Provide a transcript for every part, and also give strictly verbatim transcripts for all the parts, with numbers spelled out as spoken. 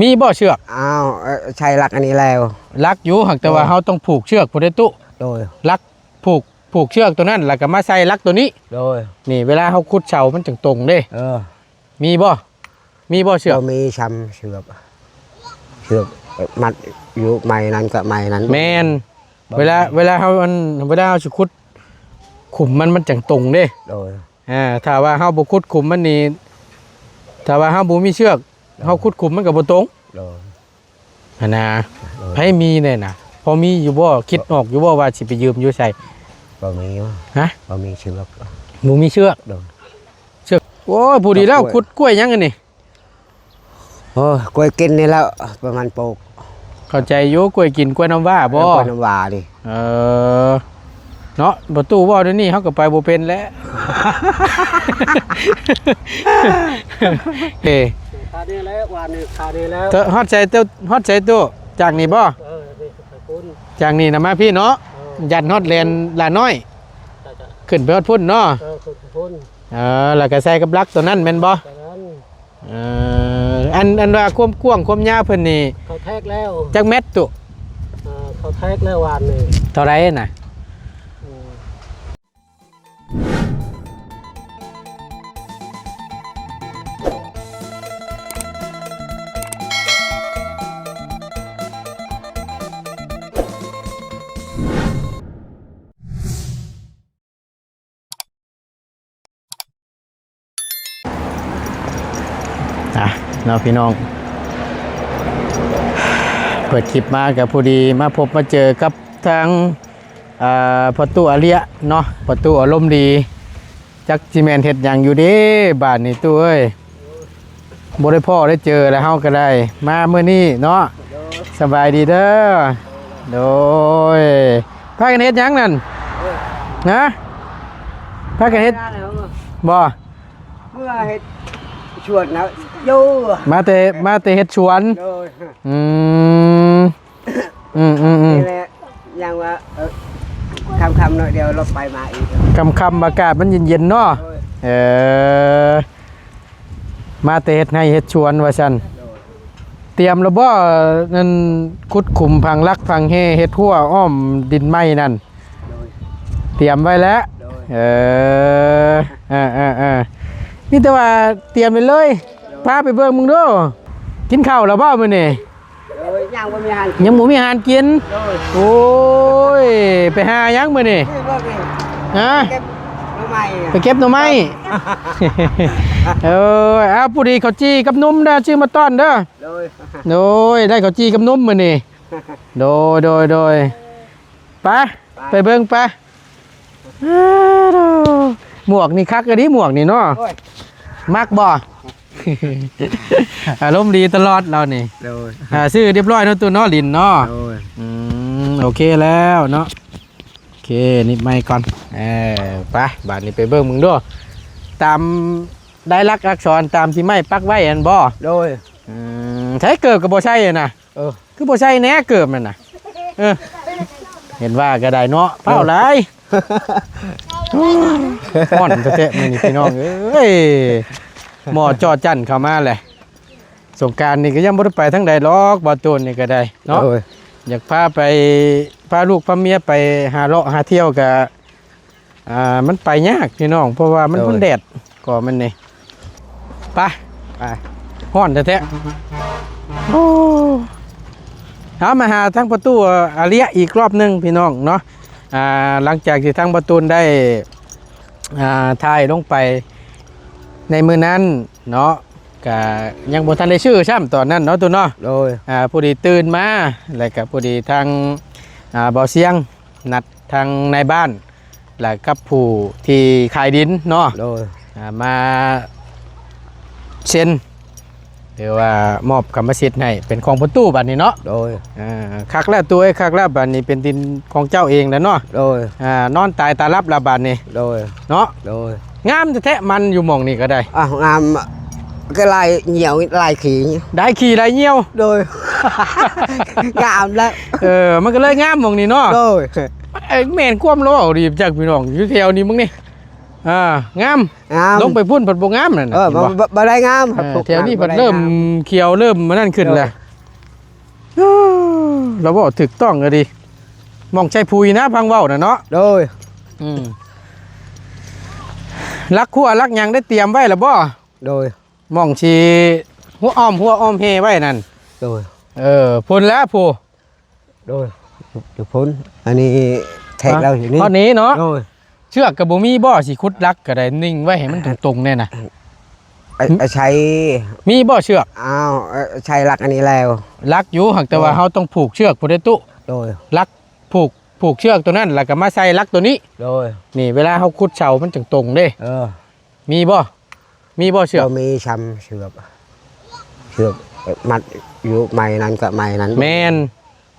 มีบ่เชือก อ้าว เอ่อ ใช้หลักอันนี้แล้ว หลักอยู่ หากแต่ว่า โดย เฮาต้องผูกเชือกพุ้นเด้อตุ๊ โดย หลักผูก ผูกเชือกตัวนั้น แล้วก็มาใส่หลักตัวนี้ โดย นี่ เวลาเฮาขุดเสามันจั่งตรงเด้ เออ มีบ่ มีบ่เชือก บ่มีซ้ำเชือก เชือกมัดอยู่ไม้นั้นกับไม้นั้น แม่น บ่มี เวลา เวลาเฮาอัน เวลาเฮาสิขุดขุมมัน มันจั่งตรงเด้ โดย อ่า ถ้าว่าเฮาบ่ขุดขุมมันนี่ ถ้าว่าเฮาบ่มีเชือก โดย เฮาขุดขุมมันก็บ่ตรง โดย หั่นนะ โดย ไผมีแน่น่ะ พอมีอยู่บ่ คิดออกอยู่บ่ว่าสิไปยืมอยู่ไส บ่มีวะ ฮะ บ่มีเชือก บ่มีเชือก โดย เชือก โอ้ย ผู้ดีแล้ว กล้วย ขุดกล้วยหยังอันนี้ โอ้ย กล้วยกินนี่แล้ว ประมาณปลูก เข้าใจอยู่ กล้วยกิน กล้วยน้ำว้าบ่ เออ กล้วยน้ำว้านี่ เออ เนาะ ประตูเว้าเดี๋ยวนี้เฮาก็ไปบ่เป็นแล้ว เอ้ คานี้แล้ว วานนี้คานี้แล้ว เตอะ ฮอดไสเตอะ ฮอดไสตู้ จากนี่บ่ เออ นี่ไปพุ้น จากนี่นะมาพี้เนาะ เออ ยันฮอดแลนหลาน้อย จ้ะ จ้ะ ขึ้นไปฮอดพุ้นเนาะ เออ ขึ้นพุ้น เออ แล้วก็ใส่กับหลักตัวนั้นแม่นบ่ ตัวนั้น เออ อัน อันว่าความกว้างความยาวเพิ่นนี่ เขาแทกแล้ว จักเมตรตุ เออ เขาแทกแล้ววานนี้ เท่าไหร่น่ะ อืม อ่ะ เนาะพี่น้อง เปิดคลิปมาก็พอดีมาพบมาเจอกับทาง อ่า พ่อตู้อาเลียเนาะ พ่อตู้อารมณ์ดี จักสิแม่นเฮ็ดหยังอยู่เด้ บาดนี้ตู้เอ้ย บ่ได้พ้อได้เจอแล้ว เฮาก็ได้มามื้อนี้เนาะ สบายดีเด้อ โดย พากันเฮ็ดหยังนั่น นะ พากันเฮ็ด บ่ เมื่อเฮ็ดสวนนะ อยู่ มาแต่ มาแต่เฮ็ดสวน โดย อืม อืม อืม อืม นี่แหละ ยังว่า เออ ค่ำๆหน่อยเดียวเราไปมาอีก ค่ำๆ อากาศมันเย็นๆ เนาะ โดย เออ มาแต่เฮ็ดไร่เฮ็ดสวนว่าซั่น โดย เตรียมแล้วบ่ นั่น ขุดขุมฝังหลักฝังแฮเฮ็ดฮั้วอ้อมดินใหม่นั่น โดย เตรียมไว้แล้ว โดย เออ เออ เออ เออ มีแต่ว่าเตรียมไปเลย โดย พาไปเบิ่งมึงดู กินข้าวแล้วบ่มื้อนี้ โดย ยังบ่มีอาหาร ยังบ่มีอาหารกิน โดย โอ้ย ไปหาหยังมื้อนี้ นี่เบิ่งนี่ ฮะ เก็บหน่อไม้ ไปเก็บหน่อไม้ เออ เอาผู้ดีข้าวจี่กับนมเด้อ ซื้อมาต้อนเด้อ โดย โดย ได้ข้าวจี่กับนมมื้อนี้ โดย โดย โดย ไป ไป ไปเบิ่งไป อ้าว หมวกนี่คักอีหลี หมวกนี่เนาะ โอ้ย มักบ่ อารมณ์ดีตลอดเรานี่ โดย อ่า ซื้อเรียบร้อยเนาะ ตู้เนาะ ลินเนาะ โดย อืม โอเคแล้วเนาะ โอเค นิดไม้ก่อน เออ ไป บาดนี้ไปเบิ่งมึงดู ตามลายลักษณ์อักษรตามที่ไม้ปักไว้อันบ่ โดย อืม ใช้เกิบก็บ่ใช่นะ เออ คือบ่ใส่แหน่เกิบนั่นน่ะ เออ เห็นว่าก็ได้เนาะ เผาหลาย ฮ้อนแท้ๆ มื้อนี้พี่น้องเอ้ย หมอจอจั่นเข้ามาแหละ สงกรานต์นี่ก็ยังบ่ได้ไปทางใดหรอก บ่าวตูนนี่ก็ได้เนาะ โอ้ย อยากพาไป พาลูกพาเมียไปหาเลาะหาเที่ยวก็ อ่า มันไปยากพี่น้อง เพราะว่ามัน โอ้ย มันแดด ก็มันนี่ ไป ไป ฮ้อนแท้ๆ โอ้ เอามาหาทางประตูอาเลียอีกรอบหนึ่งพี่น้องเนาะ อ่า หลังจากที่ทางประตูได้ อ่า ถ่ายลงไปในมื้อนั้นเนาะ ก็ยังบ่ทันได้ซื้อซ้ำตอนนั้นเนาะ ตูนเนาะ โดย อ่า พอดีตื่นมา แล้วก็พอดีทาง อ่า บ่าวเสียง นัดทางนายบ้าน และกับผู้ที่ขายดินเนาะ โดย อ่า มาเซ็น หรือว่ามอบกรรมสิทธิ์ให้เป็นของประตูบัดนี้เนาะ โดย อ่า คักแล้วตัวเอ้ย คักแล้วบัดนี้เป็นดินของเจ้าเองแล้วเนาะ โดย อ่า นอนตายตาหลับแล้วบัดนี้ โดย เนาะ โดย งามแท้ๆ มันอยู่หม่องนี้ก็ได้ อ่ะ งาม ก็ลายเหยี่ยวลายขี่ ได้ขี่ได้เหยี่ยว โดย งามแล้ว เออ มันก็เลยงามหม่องนี้เนาะ โดย เอ้ย แม่นความลาวดีจักพี่น้อง อยู่แถวนี้มึงนี่ อ่างาม งาม ลงไปพุ่นผัดบ่งามนั่น เอ น่ะ อ เห็น บ่ บ่ บ่บ่ได้งามผัด อ่า ปลูก แถวนี้ งาม ผัด บ่ได้ เริ่ม งาม เขียวเริ่มมานั่นขึ้น เออ แล้วเราบอกถูกต้องเลยดิมองใช้ปุ๋ยนะพังเว้าน่ะเนาะ โดย อืมลักขั่วลักหยังได้เตรียมไว้แล้วบ่ โดย มองสิหัวอ้อมหัวอ้อมเฮไว้นั่น โดย เออพุ่นแล้วผู้ โดยอยู่พุ้นอันนี้แทกเราอยู่นี่ ข้อนี้เนาะ โดย เชือกกับบ่มีบ่สิขุดลักก็ได้นิ่งไว้ให้มันตรงๆแน่นะ ไอ้ไอ้ใช้ มีบ่เชือก อ้าวไอ้ใช้ลักอันนี้แล้ว ลักอยู่หากแต่ว่า โอ้ เฮาต้องผูกเชือกผู้ใดตู้ โดย ลักผูกผูกเชือกตัวนั้นแล้วก็มาใส่ลักตัวนี้ โดย นี่เวลาเฮาขุดเสามันจังตรงเด้ เออ มีบ่มีบ่เชือก บ่มีช้ำเชือกเชือกมัดอยู่ไม้นั้นก็ไม้นั้น แมน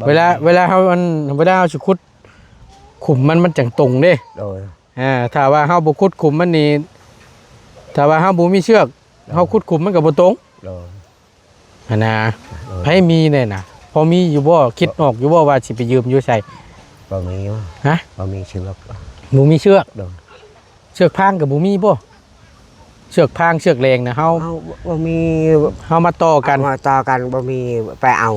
เวลาเวลาเฮาอันเวลาเฮาสิขุดขุมมันมันจังตรงเด้ โดย อ่าถ้าว่าเฮาบ่ขุดขุมมันนี่ถ้าว่าเฮาบ่มีเชือกเฮาขุดขุมมันก็บ่ตรง โดย หั้นนะ โดย ไผมีเนี่ยนะพอมีอยู่บ่คิดออกอยู่บ่ว่าสิไปยืมอยู่ไส บ่มีวะ ฮะ บ่มีเชือก บ่มีเชือก โดย เชือกพางก็บ่มีบ่เชือกพางเชือกแลงนะเฮา เอาบ่มี เฮามาต่อกัน มาต่อกันบ่มีไปเอา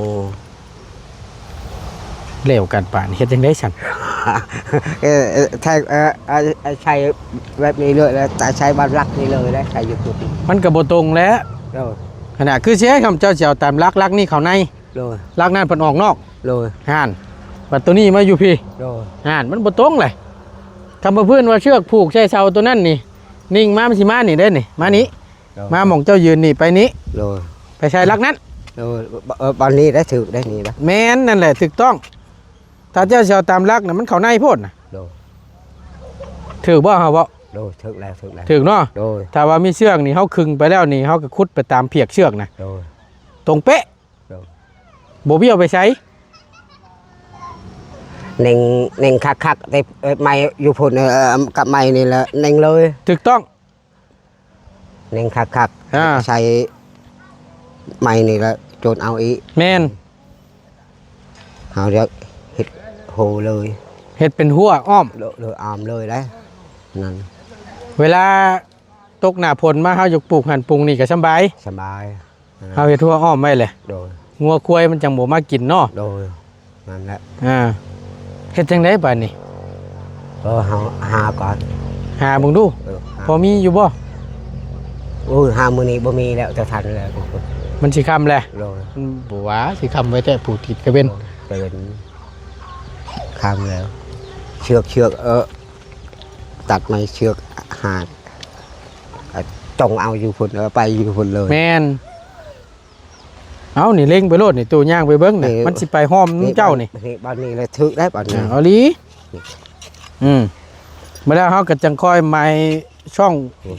แล้วกันป่านเฮ็ดจังได๋ซั่น เออเออแทงเออไอ้ไอ้ใช้แบบนี้เลยแล้วแต่ใช้บ้านลักนี่เลยได้ใช้อยู่ปุ๊บ มันก็บ่ตรงแล้ว โดย ขนาดคือสิให้คำเจ้าสิเอาตามลักลักนี่เข้าใน โดย ลักนั่นเพิ่นออกนอก โดย ห่านบัดตัวนี้มาอยู่พี่ โดย ห่านมันบ่ตรงเลยคำว่าเพิ่นว่าเชือกผูกใส่เสาตัวนั้นนี่ นิ่งมามันสิมานี่เด้นี่มานี้ โดย มาหม่องเจ้ายืนนี่ไปนี้ โดย ไปใส่ลักนั้น โดยเออบ้านนี้ได้ถือได้นี่นะ แม่นนั่นแหละถูกต้อง ถ้าเจ้าสิเอาตามลักน่ะมันเข้าในโพดน่ะ โดย ถูกบ่เฮาบ่ โดยถือแล้วถือแล้ว ถูกเนาะ โดย ถ้าว่ามีเชือกนี่เฮาขึงไปแล้วนี่เฮาก็ขุดไปตามเพียกเชือกน่ะ โดย ตรงเป๊ะ โดย บ่เบี้ยวไปไส เน่งเน่งคักๆได้เอ่อไม้อยู่พุ่นเออกับไม้นี่แหละเน่งเลย ถูกต้อง เน่งคัก อ่า ๆใช้ไม้นี่แหละโจนเอาอีก แม่น เอาเดี๋ยวเฮ็ดโฮเลย เฮ็ดเป็นหัวอ้อม เลอะเลอะอามเลยได้นั่น เวลาตกหน้าฝนมาเฮาอยากปลูกหั่นปลูกนี่ก็สำบาย สบาย เฮาเฮ็ดหัวอ้อมไว้แหละ โดย งัวควายมันจังบ่มากินเนาะ โดยนั่นแหละ อ่าเฮ็ดจังได๋บาดนี้ เออหาหาก่อน หาเบิ่งดู เออหา พอมีอยู่บ่ โอ้ยหามื้อนี้บ่มีแล้วจะทันแล้ว มันสิค่ำแล้ว โดย มันบ่ว่าสิค่ำไว้แต่ผู้ติดกะเว็น เป็นคำแล้ว เชือกเชือกเออ ตัดไม้เชือกหาดอ่ะจงเอาอยู่พุ่นเออไปอยู่พุ่นเลย แม่นเอานี่เล็งไปโลดนี่ตู้ย่างไปเบิ่งน่ะ นี่ มันสิไปห้อมเจ้านี่ นี่บ้านนี้เลยถือได้บ้านนี้ อ่าเอาหลีอืมมาแล้วเฮาก็จังค่อยหมายช่อง อืม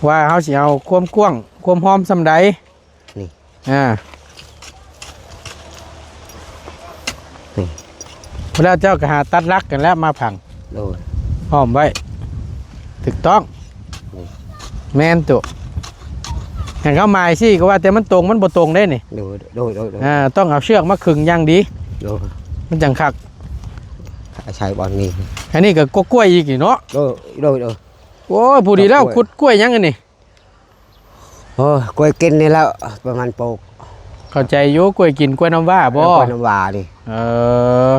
ว่าเฮาสิเอาความกว้างความห้อมส่ำใด นี่ อ่า นี่ แล้วเจ้าก็หาตัดลักกันแล้วมาผัง โดย ห้อมไว้ถูกต้อง อืม แม่นตุอย่างเขาหมายสิก็ว่าแต่มันตรงมันบ่ตรงได้นี่ โดยโดยโดยโดย อ่าต้องเอาเชือกมาขึงอย่างดี โดย มันจังคัก ใช้บอลนี้ อันนี้ก็กล้วยอีกนี่เนาะ โดยโดยโดย โอ้ยผู้ดีแล้ว กล้วย ขุดกล้วยหยังอันนี้ โอ้ยกล้วยกินนี่แล้วประมาณปลูก เข้าใจอยู่กล้วยกินกล้วยน้ำว้าบ่ กล้วยน้ำว้านี่ เออ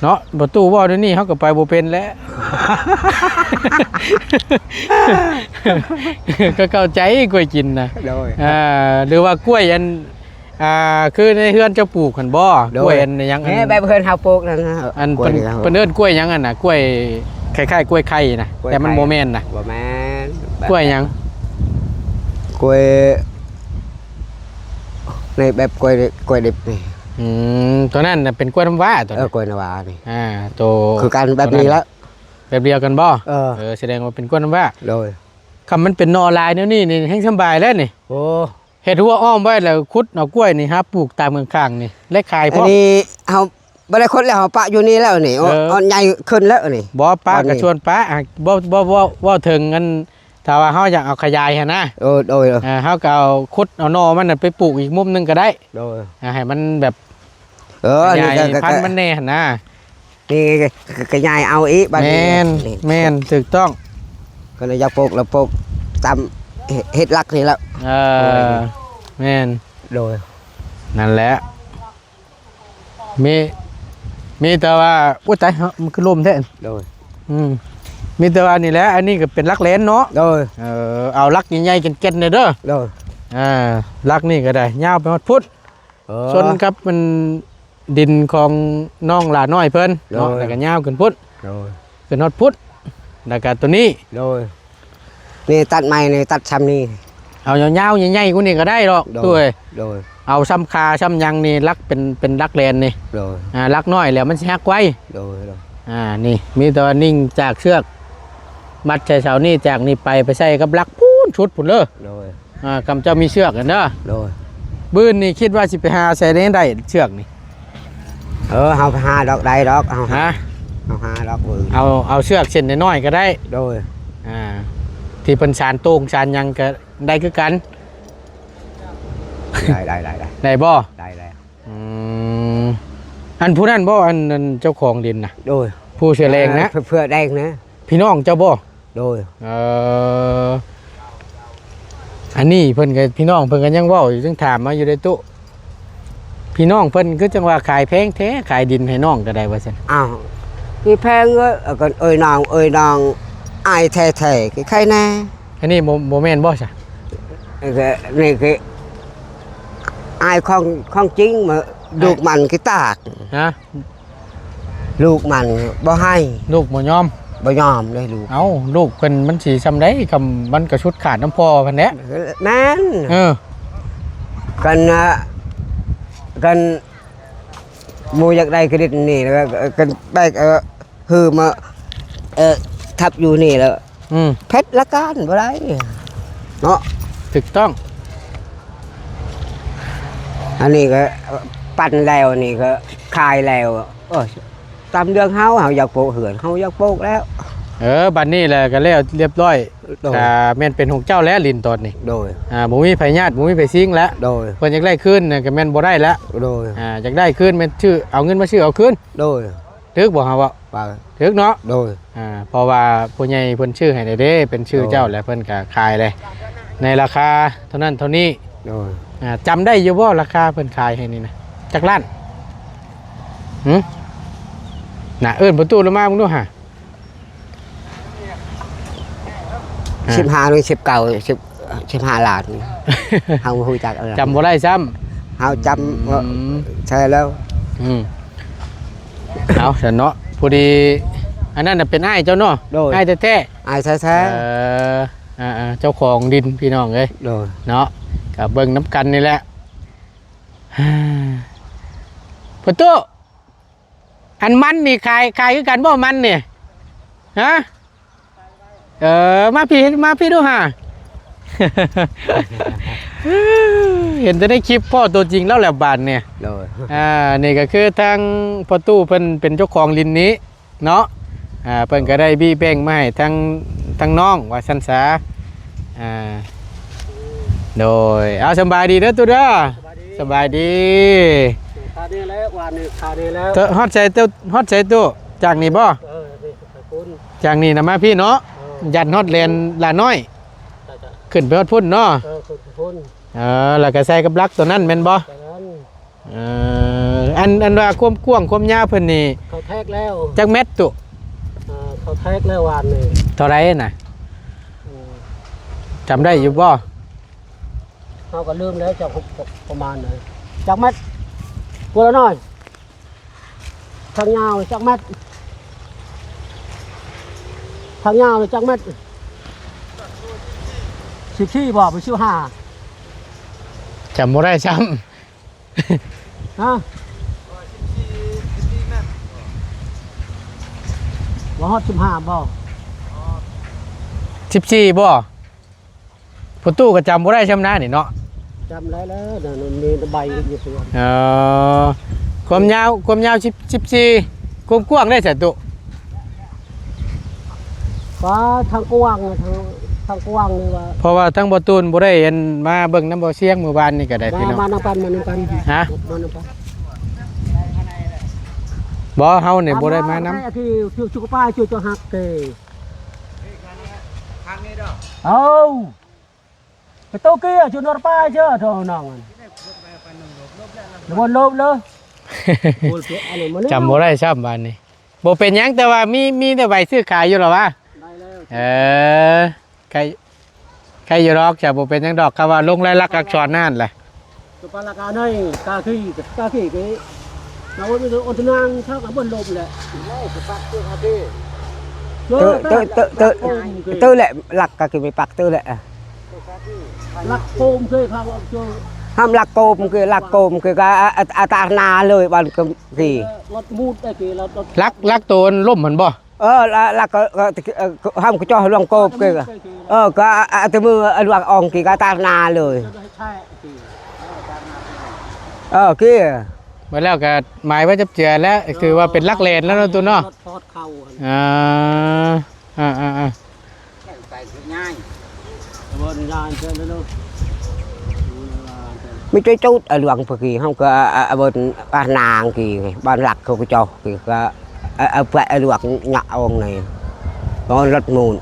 เนาะประตูว่าเดี๋ยวนี้เขาก็ไปบ่เป็นแล้ว ก็เข้าใจกล้วยกินนะ โดย อ่าหรือว่ากล้วยอันอ่าคือในเฮือนเจ้าปลูกหันบ่ โดย กล้วยอันหยังอัน แม่แบบเพื่อนเขาปลูกนั่นนะ อัน กล้วย เปิ้น นี่ครับ เปิ้นเอิ้นกล้วยหยังอันน่ะกล้วยคล้ายๆกล้วยไข่นะ กล้วย แต่มัน ไข่ บ่แม่นนะ บ่แม่น กล้วยหยัง กล้วยในแบบกล้วยกล้วยดิบนี่ อืมตัวนั้นน่ะเป็นกล้วยน้ำว้าตัว เออ นั้น กล้วยน้ำว้านี่ อ่าโต คือกันแบบนี้แล้ว แบบเดียวกันบ่ เออ เออแสดงว่าเป็นกล้วยน้ำว้า โดย คำมันเป็นหน่อลายแนวนี้นี่แฮงสำบายแล้วนี่ โอ้ เฮ็ดหัวอ้อมไว้แล้วขุดเอากล้วยนี่หาปลูกตามข้างๆนี่และขายพ อัน ร้อม นี้เขาบ่ได้ขุดแล้วเขาปะอยู่นี่แล้วนี่ เออ อ่อนใหญ่ขึ้นแล้วนี่ บ่ปะ อันนี้ ก็ชวนปะอ่ะบ่บ่บ่เว้าถึงอันถ้าว่าเฮาอยากเอาขยายหั่นนะ โอ้โดยโดย อ่าเฮาก็เอาขุดเอาหน่อมันน่ะไปปลูกอีกมุมหนึงก็ได้ โดย อ่าให้มันแบบ เออ ข นี่ ยาย ก็ก็ พัน ก็ ธุ์มันแน่หั่นนะ นี่ก็ก็ขยายเอาอีกบัดนี้ แม่น นี่ แม่นถูกต้อง ก็เลยอยากปลูกแล้วปลูกตามเฮ็ดหลักนี่แหละ เออ แม่น โดย นั่นแหละ มี มีแต่ว่า อุ๊ย ตาย มันคือลมแท้ โดย อืม มีแต่ว่านี่แหละ อันนี้ก็เป็นหลักแหลนเนาะ โดย เออ เอาหลักใหญ่ๆ แก่นๆ เลยเด้อ โดย อ่า หลักนี่ก็ได้ ยาวไปฮอดพุ้น เออ ชนกับมันดินของน้องหลาน้อยเพิ่นเนาะ โดย แล้วก็ยาวขึ้นพุ้น โดย ขึ้นฮอดพุ้น แล้วก็ตัวนี้ โดย นี่ตัดใหม่นี่ตัดซ้ำนี่ เอายาวๆ ใหญ่ๆ กว่านี้ก็ได้ดอก โดย ตัวเอ้ย โดย เอาซ้ำคาซ้ำหยังนี่หลักเป็น เป็นหลักแหลนนี่ โดย อ่า หลักน้อยแล้วมันสิหักไว โดย โดย อ่า นี่ มีแต่ว่านิ่งจากเชือก มัดใส่เสานี่ จากนี่ไป ไปใส่กับหลักพู้นสุดพู้นเด้อ โดย อ่า คำเจ้ามีเชือกกันเด้อ โดย มื้อนี่คิดว่าสิไปหาใส่ได้ ได้เชือกนี่ เออ เฮาไปหาดอกได้ดอก เฮาหา ฮะ เฮาหาดอกมื้อ เอา เอาเชือกเส้นน้อยๆ ก็ได้ โดย อ่า ที่เพิ่นสานโต้งสานหยังก็ได้คือกัน ได้ ได้ ได้ ได้ ได้บ่ ได้ ได้ อืม อันผู้นั้นบ่ อัน อันเจ้าของดินน่ะ โดย ผู้เสื้อแดงนะ เออ เสื้อแดงนะ พี่น้องเจ้าบ่ โดย เออ อันนี้เพิ่นก็ พี่น้องเพิ่นก็ยังเว้าอยู่ ยังถามมาอยู่เด้อตุ๊ พี่น้องเพิ่นคือจังว่าขายแพงแท้ ขายดินให้น้องก็ได้ว่าซั่น อ้าว มีแพงเอ้ย เอากันเอ้ยน้อง เอ้ยน้อง อ้ายแท้ๆ คือใครแน่ อันนี้บ่ บ่แม่นบ่ซะ เออ นี่คืออ้ายของ ของจริงมา ลูกมันคือตาก ฮะ ลูกมันบ่ให้ ลูกบ่ยอม บ่ยอมเลยลูก เอ้า ลูกเพิ่นมันสิซำใด คำมันก็สุดขาดนำพ่อเพิ่นแหละ แม่น เออ กันนะ กันหมู่อยากได้เครดิตนี่ แล้วก็กันแบก เออ คือมา เออ ทับอยู่นี่แล้ว อืม เพ็ดละกันบ่ได้ เนาะ ถูกต้อง อันนี้ก็ปั่นแล้ว นี่ก็ขายแล้ว โอ้ย ตามเรื่องเฮา เฮาอยากปลูกเฮือน เฮาอยากปลูกแล้ว เออ บัดนี้แหละก็แล้วเรียบร้อย โดย ก็แม่นเป็นของเจ้าแล้ว ลินตอนนี้ โดย อ่า บ่มีไผญาติ บ่มีไผซิงแล้ว โดย เพิ่นอยากได้คืนน่ะก็แม่นบ่ได้แล้ว โดย อ่า อยากได้คืนแม่นชื่อ เอาเงินมาซื้อเอาคืน โดย ถูกบ่เฮาเว้า ว่า ถูกเนาะ โดย อ่า เพราะว่าผู้ใหญ่เพิ่นซื้อให้แล้วเด้ เป็นชื่อ โดย เจ้าแล้ว เพิ่นก็ขายเลย ในราคาเท่านั้นเท่านี้ โดย อ่า จำได้อยู่บ่ราคาเพิ่นขายให้นี่นะ จักล้าน หึ น่ะ เอิ้นประตูลงมามึงดูหา อ่า สิบห้าหรือสิบเก้า สิบ สิบห้าล้าน เฮาบ่ฮู้จัก เออ จำบ่ได้ซ้ำ เฮาจำ อืม ใช่แล้ว อืม เอาซั่นเนาะ พอดี อันนั้นน่ะเป็นอ้ายเจ้าเนาะ โดย อ้ายแท้ๆ อ้ายแท้ๆ เออ อ่าๆ เจ้าของดินพี่น้องเอ้ย โดย เนาะ ก็เบิ่งนำกันนี่แหละ ประตู อันมันนี่ขาย ขายคือกันบ่มันนี่ ฮะ เออ มาพี่ มาพี่ดูหา เห็นแต่ในคลิป พ้อตัวจริงแล้วแหละบาดเนี่ย โดย อ่า นี่ก็คือทางพ่อตู้เพิ่นเป็นเจ้าของดินนี้เนาะ อ่า เพิ่นก็ได้บี้แบ่งมาให้ทั้ง ทั้งน้องว่าซั่นซะ อ่า โดย เอา สำบายดีเด้อตู้เด้อ สบายดี สบายดี คานี้แล้ว วานนี้คานี้แล้ว เถอะ ฮอดไสตู้ ฮอดไสตู้ จากนี่บ่ เออ นี่ไปพุ้น จากนี่นะมาพี่เนาะ เออ ยันฮอดแลนหลาน้อย จ้ะ จ้ะ ขึ้นไปฮอดพุ้นเนาะ เออ ขึ้นไปพุ้น เออ แล้วก็ใส่กับหลักตัวนั้นแม่นบ่ ตอนนั้น เออ อัน อันว่าความกว้างความยาวเพิ่นนี่ เขาแทกแล้ว จักเมตรตู้ เออ เขาแทกแล้ววานนี้ เท่าไหร่น่ะ อืม จำได้อยู่บ่ เฮาก็ลืมแล้ว จักประมาณไหน จักเมตร กว่าละหน่อย ทางยาวจักเมตร ทางยาวจักเมตร สิบสี่บ่ หรือสิบห้า จำบ่ได้ซ้ำ ฮะ บ่ฮอดสิบห้าบ่ สิบสี่บ่ ประตูก็จำบ่ได้ซ้ำนะนี่เนาะ จำได้แล้วนะ มันมีใบอยู่ตัว เออ ความยาว ความยาวสิบ สิบสี่ ความกว้างได้สันตุ ฟ้าทางกว้างนะ ทาง ทางกว้างนี่ว่า เพราะว่าทั้งบ่ตูนบ่ได้อันมาเบิ่งนำบ่เสียงมื้อวานนี่ก็ได้ มา พี่น้อง มานำกัน มานำกัน ฮะ มานำกัน บ่ เฮานี่บ่ได้มานำ ที่ ที่ ที่ป้าช่วยเจ้าหักเต เ เอ้า ไปโตเกียร์จุดนอร์ป้าเจ้าโทรน้องมัน แล้ววนลบเลย จำบ่ได้ซ้ำบาดนี้ บ่เป็นหยัง แต่ว่ามี มีแต่ใบซื้อขายอยู่หรอวะ ได้แล้ว เออ ใคร ใครอยู่ดอก จะบ่เป็นหยังดอก คำว่าลงลายลักษณ์อักษรนั่นแหละ ตัวปลาลากาในกาขี้ กาขี้ กาขี้ เราไม่รู้อันตราย ถ้ากับวนลบแหละ เตอะ เตอะ เตอะ เตอะ เตอะแหละ หลักก็คือไปปักเตอะแหละ หลักโกมเคยพาว่าเจอ ห้ามหลักโกมคือ หลักโกมคือก็อา อา อาตาหนาเลย บ้านก็คือ รถมูดได้กี่ รถ รถ หลัก หลักโตนล้มหั่นบ่ เออ หลัก หลักก็ ก็ เออ ก็ห้ามก็จ่อหลวงโกมคือ เออ ก็อา อาตมือหลวงอองกี่ก็อาตาหนาเลย ใช่ เออ กี้ เมื่อแล้วก็หมายว่าจับเจือแล้ว คือว่าเป็นหลักแลนแล้วเนาะ ตู้เนาะ รถทอดเข่าหั่น อ่า อ่า อ่า อ่า ไปง่าย บนลานเชิญเลยลูก มีใจจุดอ่ะ หลวงปะกี้ ห้องก็อ่ะ อ่ะ บนบ้านนางกี้ บ้านหลักเขาก็เจ้ากี้ก็ อ่ะ อ่ะ ไปอ่ะ หลวงเงาะองค์ไหน ตอนรถมูล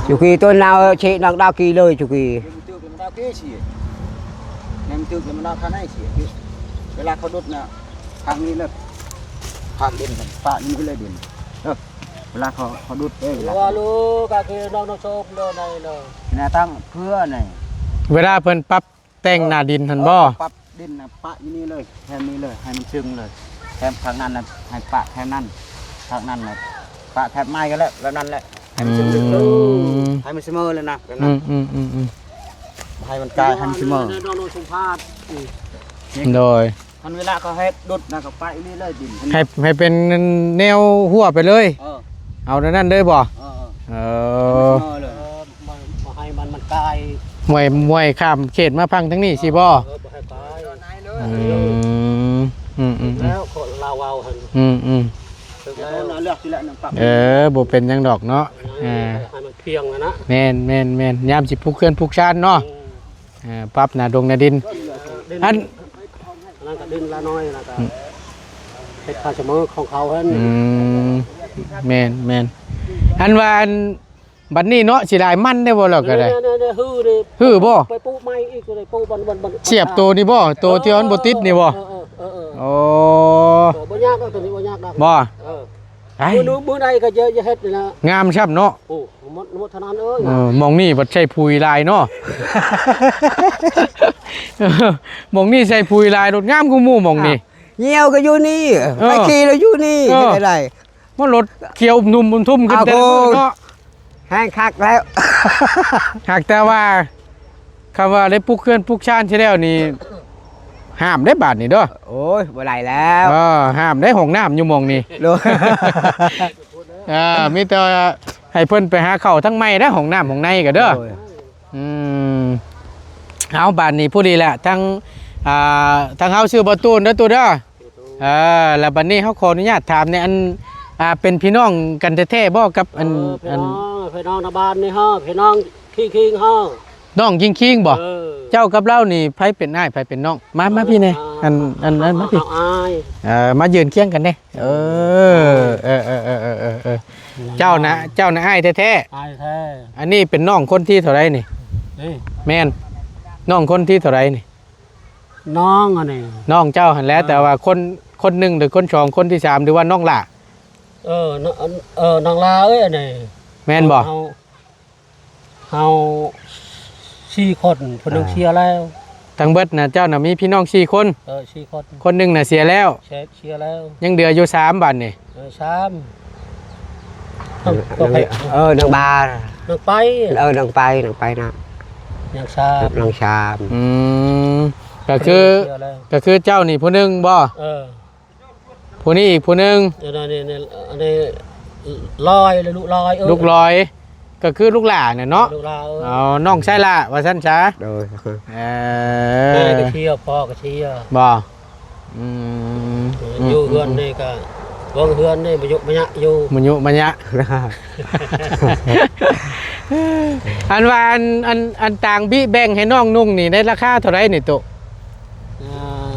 อยู่กี้ต้นนาวเชะนางดาวกี้เลยอยู่กี้ Em tước là nó đau cái gì? Em tước là nó đau cái này gì? Cái là khó đốt nè. Thằng đi lật. Thằng điện, phá những cái lưới điện. Ờ, cái là khó, khó đốt đấy, cái là ว่าลูกก็คือน้องน้องโชคเลยในเลย Cái này tăng phứa này. เวลาเพิ่นปรับ แต่งหน้าดินหั่นบ่ เออ ปรับดินน่ะ ปะอยู่นี่เลย แถมนี้เลย ให้มันซึ่งเลย แถมข้างนั้นน่ะ ให้ปะแถมนั้น ข้างนั้นน่ะ ปะแถมไม้ก็แล้ว แบบนั้นแหละ ให้มันซึ่งเลย อืม ให้มันเสมอเลยนะ แบบ อื นั้น ม อืม อืม อืม ให้มันกลาย ให้มันเสมอ ในดอนสมภาพ อืม โดย คันเวลาเขาเฮ็ดดุดนะ เขาปะอยู่นี่เลยดิน ให้ ให้เป็นแนวหัวไปเลย เออ เอาแนวนั้นเลยบ่ เออ เออ เออ ให้มันเสมอเลย เออ มัน บ่ให้มัน มันกลาย มวย มวยข้ามเขตมาพังทั้งนี้สิบ่ เออ บ่ให้กลาย อืม อืม อืม อืม แล้วคนลาวเอาหั่น อืม อืม ถึงแล้ว เลือกทีละหนึ่งปัก เออ บ่เป็นหยังดอกเนาะ เออ ให้มันเพียงนะ แม่น แม่น แม่น ยามสิปลูกเรือนปลูกชานเนาะ อืม เออ ปรับหน้าดงหน้าดิน เออ ดิน อัน อันนั้นก็ดินละน้อยนะ ก็ อืม เฮ็ดข้าวเสมอของเขาหั่น อืม แม่น แม่น อันว่าอัน บัดนี้เนาะ สิได้มันได้บ่ เราก็ได้ เนี่ย เนี่ย เนี่ย หื้อนี่ หื้อบ่ ไปปลูกใหม่อีก ไปปลูกบอน บอน บอน เสียบตัวนี่บ่ ตัวที่มันบ่ติดนี่บ่ เออ เออ เออ เออ โอ้ เออ บ่ยากดอก ตัวนี้บ่ยากดอก บ่ เออ ไอ้ มื้อนู้นมื้อใดก็จะ จะเฮ็ดนี่นะ งามช่ำเนาะ โอ้ หมด หมดเท่านั้นเอ้ย เออ หม่องนี่บัดใส่ปุ๋ยหลายเนาะ หม่องนี่ใส่ปุ๋ยหลาย รถงามกว่าหมู่หม่องนี่ เหี่ยวก็อยู่นี่ เออ ไปขี่แล้วอยู่นี่ เออ เฮ็ดอะไร มันรถเขียวนุ่มทุ่มขึ้น อ้าว แต่ละมื้อเนาะ โอ้ย แห้งคักแล้ว หากแต่ว่า คำว่าได้ปลูกเรือนปลูกชานที่แล้วนี่ ห้ามได้บาดนี่เด้อ โอ้ย บ่ได้แล้ว เออ ห้ามได้ห้องน้ำอยู่หม่องนี่ โดย เออ มีแต่ให้เพิ่นไปหาเข้าทางใหม่เด้อ ห้องน้ำห้องในก็เด้อ โดย อืม เอาบาดนี้ผู้ดีแหละ ทั้ง อ่า ทั้งเฮาชื่อบ่ตูนเด้อ ตูนเด้อ เออ แล้วบัดนี้เฮาขออนุญาตถามเนี่ย อัน อ่า เป็นพี่น้องกันแท้ๆบ่กับอัน เออ พี่ อัน น้อง พี่น้องในบ้านนี่ฮะ พี่น้องคิงๆฮะ น้องคิงๆบ่ เออ เจ้ากับเรานี่ไผเป็นอ้ายไผเป็นน้อง มา มาพี่แน่ อ่า อัน อัน อัน มาพี่ เอาอ้าย เออ มายืนเคียงกันแน่ เออ เออ เออ เจ้านะ เจ้านะอ้ายแท้ๆ อ้ายแท้ อันนี้เป็นน้องคนที่เท่าไหร่นี่ นี่ แม่น น้องคนที่เท่าไหร่นี่ น้องอันนี้ น้องเจ้าหั่นแหละ อ่า แต่ว่าคน คนหนึ่งหรือคนสอง คนที่สาม หรือว่าน้องหล่า เออ น- เออ น้องหล่าเอ้ย อันนี้ แม่นบ่ เฮา เฮาสี่คน ผู้หนึ่ง อ่า เสียแล้ว ทั้งเบิดน่ะ เจ้าน่ะมีพี่น้องสี่คน เออ สี่คน คนหนึ่งน่ะเสียแล้ว เสีย เสียแล้ว ยังเหลืออยู่สาม บาดนี่ เออ สาม เออ เออ นางบา นางไป เออ นางไป นางไปนะ ยังสาม นางสาม อืม ก็คือ เสียแล้ว ก็คือเจ้านี่ผู้หนึ่งบ่ เออ ผู้นี้อีกผู้หนึ่ง เดี๋ยวนะ นี่ นี่ อันนี้ลอยเลย ลูกลอย เออ ลูกลอย ก็คือลูกหล่าเนี่ยเนาะ ลูกหล่า เออ เอาน้องชายหล่าว่าซั่นซะ โดย เออ แม่ก็เชียร์ พ่อก็เชียร์ บ่ อืม อยู่เฮือนนี่ก็ เบิ่งเฮือนนี่ บ่ยุบ่ยะอยู่ บ่ยุบ่ยะ อันว่าอัน อัน อันต่างบิแบ่งให้น้องนุ่งนี่ ในราคาเท่าไหร่นี่โต อ่า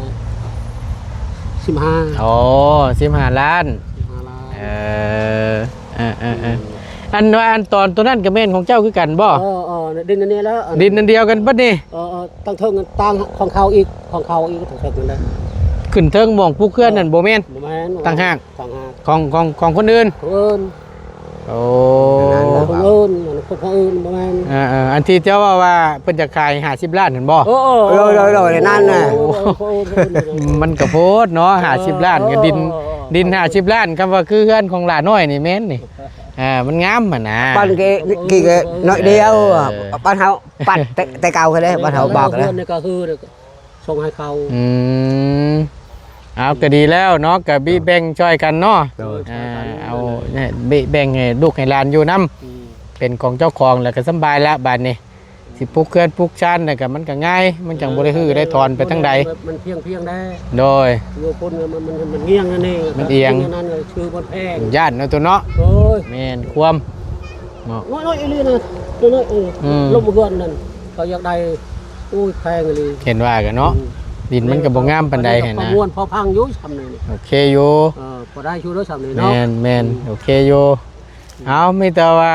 สิบห้า อ๋อ สิบห้าล้าน สิบห้าล้าน เออ เออ เออ เออ อันว่าอันตอนตัวนั้นก็แม่นของเจ้าคือกันบ่ เออ เออ ดินอันนี้แล้ว อัน ดินอันเดียวกันเบิดนี่ เออ เออ ตั้งเทิงกัน ตั้งของเขาอีก ของเขาอีก ตั้งเทิงกันได้ ขึ้นเทิงหม่องปลูกเฮือนนั่นบ่แม่น บ่แม่น ต่างหาก ต่างหาก ของ ของ ของคนอื่น คนอื่น โอ้ ของคนอื่น ของคนอื่นบ่แม่น เออ เออ อันที่เจ้าว่า ว่าเพิ่นจะขายห้าสิบล้านนั่นบ่ เออ เออ โดย โดย โดย นั่นน่ะ โอ้ โอ้ โอ้ โอ้ มันก็โพดเนาะ ห้าสิบล้านก็ดิน เออ เออ เออ ดินห้าสิบล้าน คำว่าคือเฮือนของหลาน้อยนี่แม่นนี่ อ่า มันงามหั่นนะ บ้านเก กี่เกน้อยเดียว เออ บ้านเฮาปัดแต่ แต่เก่าเขาเด้ บ้านเฮาบอกนะ เฮือนนี่ก็คือส่งให้เขา อืม เอาก็ดีแล้วเนาะ ก็บิแบ่งช่วยกันเนาะ โดย อ่า เอาเนี่ยบิแบ่งให้ลูกให้หลานอยู่นำ อืม เป็นของเจ้าของแล้วก็สำบายแล้วบาดนี้ สิปลูกเฮือนปลูกชานน่ะก็มันก็ง่าย มันจังบ่ได้ฮื้อได้ถอนไปทางใด มันเพียงเพียงได้ โดย อยู่พุ่นมัน มัน มันเอียงนั่นเอง มันเอียง นั่นก็คือมันแพง ย่านเนาะตัวเนาะ โอ้ย แม่นความเนาะ น้อยๆอีหลีนะ น้อยๆ เออ อืม ลมเฮือนนั่น เขาอยากได้ โอ้ย แพงอีหลี เห็นว่ากันเนาะ อืม ดินมันก็บ่งามปานใดหั่นนะ ประมวลพอพังอยู่ซำนี่ โอเคอยู่ เออ พอได้อยู่เด้อซำนี่เนาะ แม่น แม่น อืม โอเคอยู่ เอา มีแต่ว่า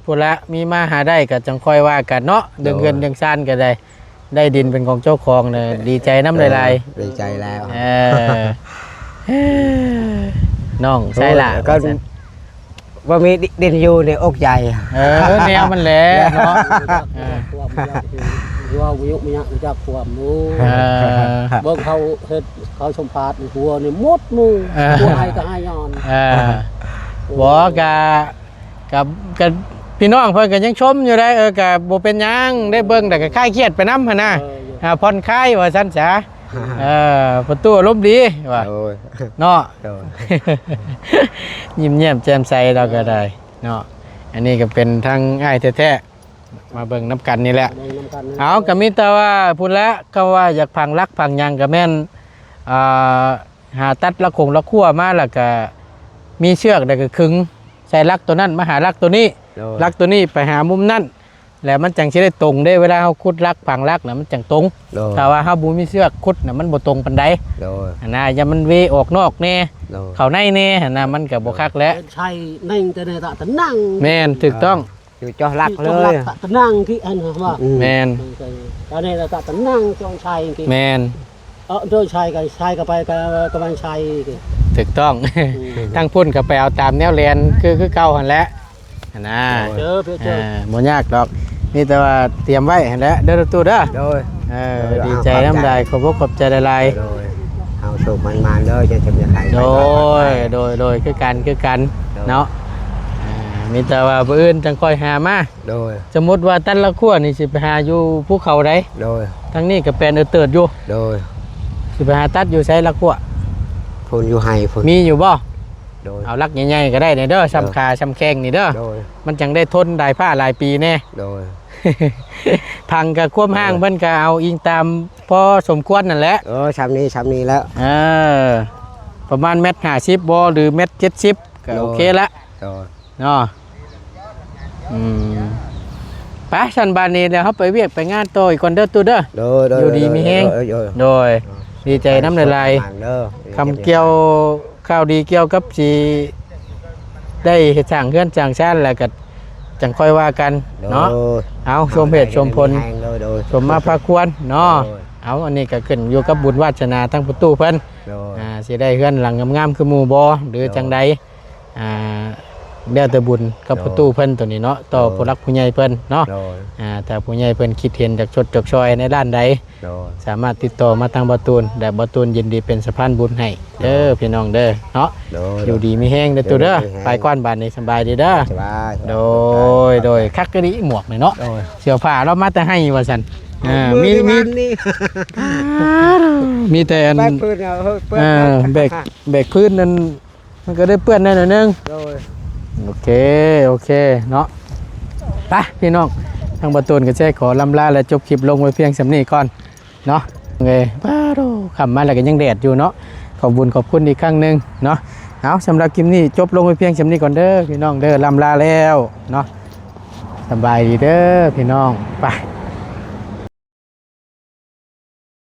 พุ้นละ มีมาหาได้ก็จังค่อยว่ากันเนาะ เรื่องเฮือน โดย เรื่องซานก็ได้ ได้ดินเป็นของเจ้าของเนี่ย ดีใจนำหลายๆ เออ ดีใจแล้ว เออ น้องชายหล่า โอ้ย ก็ ว่าซั่น ว่ามีดินอยู่ในอกใจ เออ แนวมันแหละเนาะ เออ ความอยากอยู่ ว่าบ่ยกบ่ยักรู้จักความหมู่ เออ เบิ่งเขาเฮ็ด เขาสัมภาษณ์หัวนี่หมดหมู่ เออ หัวให้ก็ให้ย้อน เออ บ่กะ กับ กับพี่น้องเพิ่นก็ยังชมอยู่ได้ เออ ก็บ่เป็นหยัง ได้เบิ่งแต่ก็คลายเครียดไปนำหั่นนะ เออ อ่า ผ่อนคลายว่าซั่นซะ เออ ประตูอารมณ์ดีว่ะ โอ้ย เนาะ โดย ยิ้มแย้มแจ่มใสเราก็ได้เนาะ อันนี้ก็เป็นทางอ้ายแท้ๆ มาเบิ่งนำกันนี่แหละ เบิ่งนำกันนี่ เอา ก็มีแต่ว่าพุ้นละ ก็ว่าอยากผังหลักผังหยังก็แม่น อ่า หาตัดละคงละขั้วมาแล้วก็มีเชือกแล้วก็ขึง ใส่หลักตัวนั้นมาหาหลักตัวนี้ โดย หลักตัวนี้ไปหามุมนั้น แล้วมันจังสิได้ตรงเด้ เวลาเฮาขุดหลักผังหลักน่ะมันจังตรง โดย ถ้าว่าเฮาบ่มีเชือกขุดน่ะมันบ่ตรงปานใด โดย อันน่ะ อย่ามันเวออกนอกแน่ โดย เข้าในแน่หั่นน่ะ มันก็บ่คักแล้ว เป็นชัยนั่งแต่ในตะตะนั่ง แม่น ถูกต้อง อยู่จ่อหลักเลย ตะตะนั่งที่อันว่า อืม แม่น ตอนนี้ตะตะนั่งจองชัยที่ แม่น เออ โดยชัยกัน ชัยก็ไปกับ กับมันชัยที่ ถูกต้อง อืม ทั้งพุ้นก็ไปเอาตามแนวแลนคือ คือเก่าหั่นแหละ หั่นนะ เจอเพื่อเจอ เออ บ่ยากดอก มีแต่ว่าเตรียมไว้หั่นแหละ เด้อตู้เด้อ โดย เออ โดย ดีใจนำได้ ขอบอกขอบใจหลายๆ โดย เอาโชคมันมาเด้อ จะ จะมีใคร โดย โดย โดย คือกัน คือกัน โดย เนาะ อ่า มีแต่ว่าผู้อื่นจังค่อยหามา โดย สมมุติว่าตัดละขั้วนี่สิไปหาอยู่ภูเขาใด โดย ทางนี้ก็แปลนเอิดเติดอยู่ โดย สิไปหาตัดอยู่ไสละขั้ว พุ้นอยู่ไฮ่พุ้น มีอยู่บ่ โดย เอาหลักใหญ่ๆก็ได้นี่เด้อ เออ ส่ำขาส่ำแข้งนี่เด้อ โดย มันจังได้ทนได้ฟ้าหลายปีแน่ โดย ผังกับความห่าง โดย มันก็เอาอิงตามพอสมควรนั่นแหละ เออ ส่ำนี้ ส่ำนี้แล้ว เออ ประมาณเมตรห้าสิบบ่ หรือเมตรเจ็ดสิบ ก็ โดย โอเคละ โดย เนาะ อืม ไป ซั่นบาดนี้เดี๋ยวเฮาไปเวียกไปงานต่ออีกก่อนเด้อตู้เด้อ โดย โดย อยู่ดีมีแฮง โดย โดย โดย ดีใจนำหลายๆ เด้อ คำเกี่ยว ข่าวดีเกี่ยวกับสิได้เฮ็ดสร้างเฮือนสร้างชานแล้วก็จังค่อยว่ากันเนาะ โดย เอา ชมเหตุชมผล โดย โดย สมมาพาควรเนาะ โดย เอา อันนี้ก็ขึ้นอยู่กับบุญวาสนาทั้งประตูเพิ่น โดย อ่า สิได้เฮือนหลังงามๆคือหมู่บ่ หรือ โดย จังใด อ่า แล้วแต่บุญกับ โดย ประตูเพิ่นตัวนี้เนาะ ต่อ โดย ผู้หลักผู้ใหญ่เพิ่นเนาะ โดย อ่า ถ้าผู้ใหญ่เพิ่นคิดเห็นจากชดจากซอยในด้านใด โดย สามารถติดต่อมาทางบ่าวตูน และบ่าวตูนยินดีเป็นสะพานบุญให้เด้อ โดย พี่น้องเด้อเนาะ โดย อยู่ดีมีแฮงเด้อตู้เด้อ อยู่ดีมีแฮง ไปก่อนบาดนี้ สำบายดีเด้อ สบาย โดย โดย คักกะดีหมวกนี่เนาะ โดย เสื้อผ้าเรามาแต่ไฮ่ว่าซั่น อ่า มี มี มีแต่อัน แบกพื้นเอา เออ แบก แบกพื้นนั่น มันก็ได้เปื้อนแน่หน่อยนึง โดย โอเค โอเค เนาะ ไป พี่น้อง ทางบ่าวตูนก็จะขอล่ำลาและจบคลิปลงไว้เพียงส่ำนี้ก่อน เนาะ เอ้ย ป๊าดโธ่ ค่ำมาแล้วก็ยังแดดอยู่เนาะ ขอบบุญขอบคุณอีกครั้งหนึ่งเนาะ เอา สำหรับคลิปนี้จบลงไว้เพียงส่ำนี้ก่อนเด้อ พี่น้องเด้อ ล่ำลาแล้วเนาะ สำบายดีเด้อ พี่น้อง ไป